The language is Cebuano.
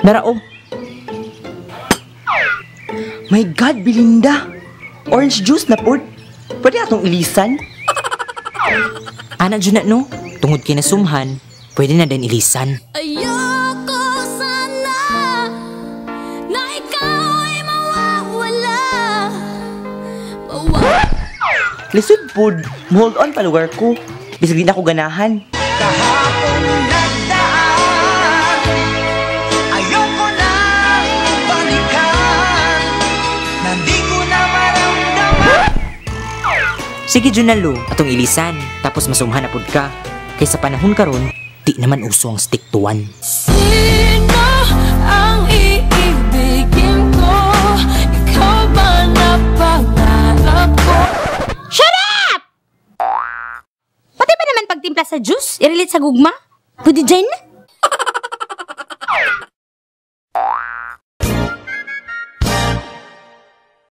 Narao. My God, Belinda! Orange juice na pod. Pwede atong ilisan? Ana jud na, no? Tungod kay nasumhan, pwede na din ilisan. Ayoko sana na ikaw ay mawawala. Mawawala. Lisod pod. Hold on pa lugar ko. Bisag di na ako ganahan. Kahapon nagdaan, ayoko na balikan, nandi ko na maramdaman. Sige, Junalo, atong ilisan. Tapos masumhan na pud ka. Kay sa panahon karon, di naman uso ang stick to one. Sino ang iibigin ko? Ikaw ba na pangarap ko? Shut up! Pati ba naman pagtimpla sa juice? I-relate sa gugma? Pwede dyan na.